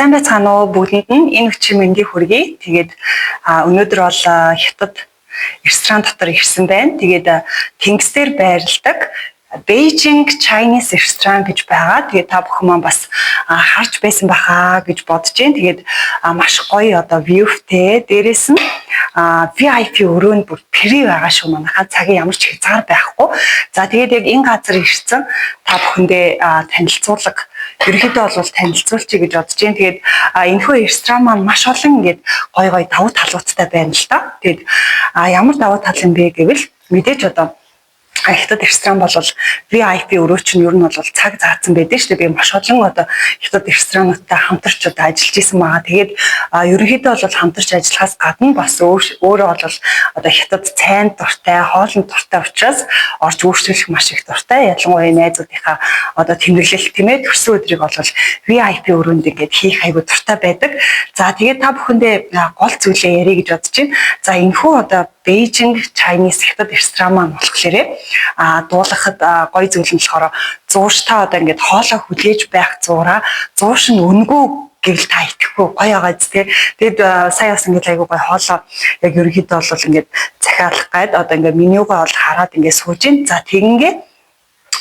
Сайн байцгаана уу бүгдэнд нь энэ өчиг мэндийг хүргэе. Тэгээд өнөөдөр бол Хятад ресторан дотор ирсэн байна. Тэгээд тэнгис дээр байрладаг Beijing Chinese ресторан гэж байгаа. Тэгээд та бүхэн маань бас харж байсан баха гэж бодож байна. Тэгээд маш гоё одоо view-тэй. Дээрээс нь VIP өрөөнд бүр free байгаа шүү манайхаа. Цагийн ямар ч хязгаар байхгүй. За тэгээд яг энэ газар ирсэн та бүхэндээ танилцуулга ерөнхийдөө бол танилцуулчих гэж бодож байна. Тэгээд энэхүү ресторан маань маш олон ингээд гоё гоё давуу талуудтай байна л да. Тэгээд ямар давуу тал юм бэ гэвэл мэдээж одоо Хятад ресторан бол VIP өрөө чинь ер нь бол цаг заасан байдаг шүү дээ. Би маш олон одоо хятад ресторануудтай хамтарч одоо ажиллаж исэн байгаа. Тэгээд ерөнхийдөө бол хамтарч ажиллахаас гадна бас өөрөө бол одоо хятад цайнд дуртай, хоолнд дуртай учраас орж өөрчлөх маш их дуртай. Ялангуяа найзуудынхаа одоо тэмдэглэл тийм ээ төрсөн өдрийг бол VIP өрөөнд ингээд хийх айгуу дуртай байдаг. За тэгээд та бүхэндээ гол зүйлээ ярих гэж бодож байна. За энэхүү одоо Beijing Chinese хятад ресторан маань болохоор дуулгахад гоё зүйл нь болохоор зууштай одоо ингээд хоолой хүлээж байх зуураа зууш нь үнэгүй гэвэл та итгэхгүй гоё байгаа зү тэ. Тэгэд сая бас ингээд айгуу гоё хоолой яг ерөнхийдөө бол ингээд захиалах гад одоо ингээд менюгаа бол хараад ингээд сууж ин. За тэгингээ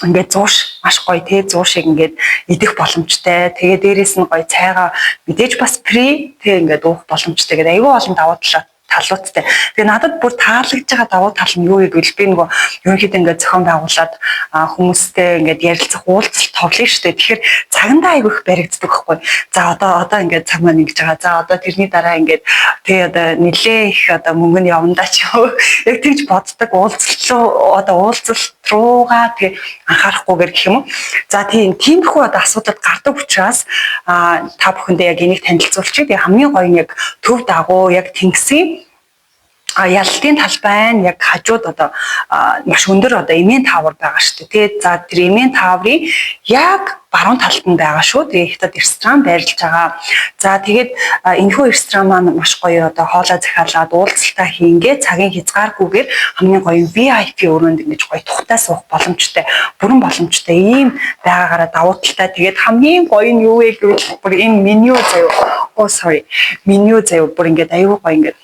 ингээд зууш маш гоё те зуушийг ингээд идэх боломжтой. Тэгээ дээрээс нь гоё цайгаа мэдээж бас free те ингээд уух боломжтой гэдэг айгүй олон давуу талуудтай. Тэгээ надад бүр таалагдж байгаа давуу тал нь юу вэ гэвэл би нөгөө ерөнхийдөө ингээд зохион байгуулад хүмүүстэй ингээд ярилцах уулзалт товлно шүү дээ. Тэгэхээр цагандаа айгүй их баригддаг байхгүй. За одоо ингээд цаг маань ингэж байгаа. За одоо тэрний дараа ингээд тэгээ одоо нилээ их одоо мөнгө нь явандаа ч юм. Яг тэгж боддог уулзалт руу одоо уулзалт руугаа тэгээ анхаарахгүйгээр гэх юм уу. За тийм тиймэрхүү одоо асуудал гардаг учраас та бүхэндээ яг энийг танилцуулчих. Тэгээ хамгийн гоё нь яг төв дагуу яг тэнгисийн ялалтын талбай нь яг хажууд одоо маш өндөр одоо эмийн таавар байгаа шүү дээ. Тэгээд за тэр эмийн тааврын яг баруун талд нь байгаа шүү. Тэгээд хятад ресторан байрлаж байгаа. За тэгээд энэхүү ресторан маань маш гоё одоо хоолой захиалаад уулзалтаа хийнгээ цагийн хязгааргүйгээр хамгийн гоё VIP өрөөнд ингэж гоё тухтай суух боломжтой, бүрэн боломжтой ийм байгаагаараа давуу талтай. Тэгээд хамгийн гоё нь юу вэ гэвэл бүр энэ меню заяа. Oh sorry. Меню заяа бүр ингээд аюу гоё ингээд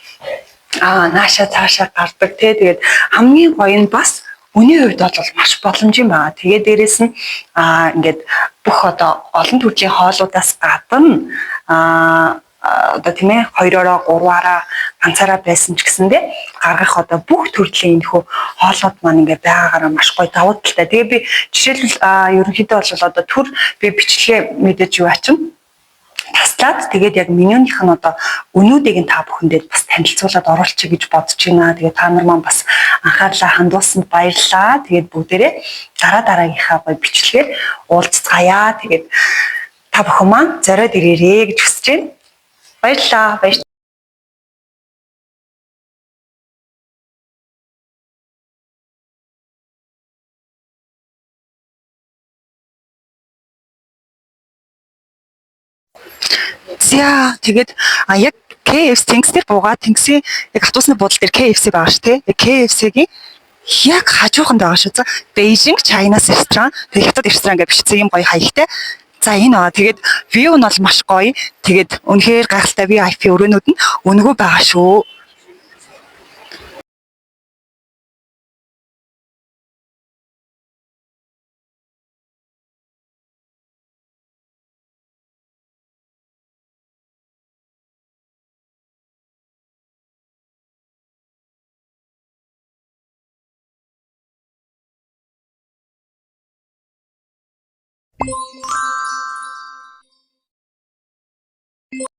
нааша цаашаа гардаг тий. Тэгээд хамгийн гоё нь бас үнийн хувьд бол маш боломжийн байгаа. Тэгээ дээрэс нь ингээд бүх одоо олон төрлийн хоолуудаас гадна одоо тийм ээ 2-ороо 3-аараа ганцаараа байсан ч гэсэндээ гаргах одоо бүх төрлийн энэхүү хоолууд маань ингээд байгаагаараа маш гоё давуу талтай. Тэгээ би жишээлбэл ерөнхийдөө бол одоо төр би бичлэгээ мэдээж юу ачин таслаад тэгээд яг менюнийх нь одоо өнүүдийг нь та бүхэндээ бас танилцуулаад оруулчих гэж бодож байна. Тэгээд та нар маань бас анхаарлаа хандуулсанд баярлалаа. Тэгээд бүгдээрээ дараа дараагийнхаа гоё бичлэгээр уулзцгаая. Тэгээд та бүхэн маань зориод ирээрээ гэж хүсэж байна. Баярлалаа. Баяр. За тэгээд яг KFC тэнгис дээр буугаад тэнгисийн яг автобусны буудлын дээр KFC байгаа шүү дээ. KFC-гийн яг хажууханд байгаа шүү. За Beijing Chinese ресторан, тэгээд хятад ресторан гэж бичсэн юм гоё хаягтай. За энэ аа тэгээд view нь бол маш гоё. Тэгээд үнэхээр гайхалтай VIP өрөөнүүд нь үнэгүй байгаа шүү.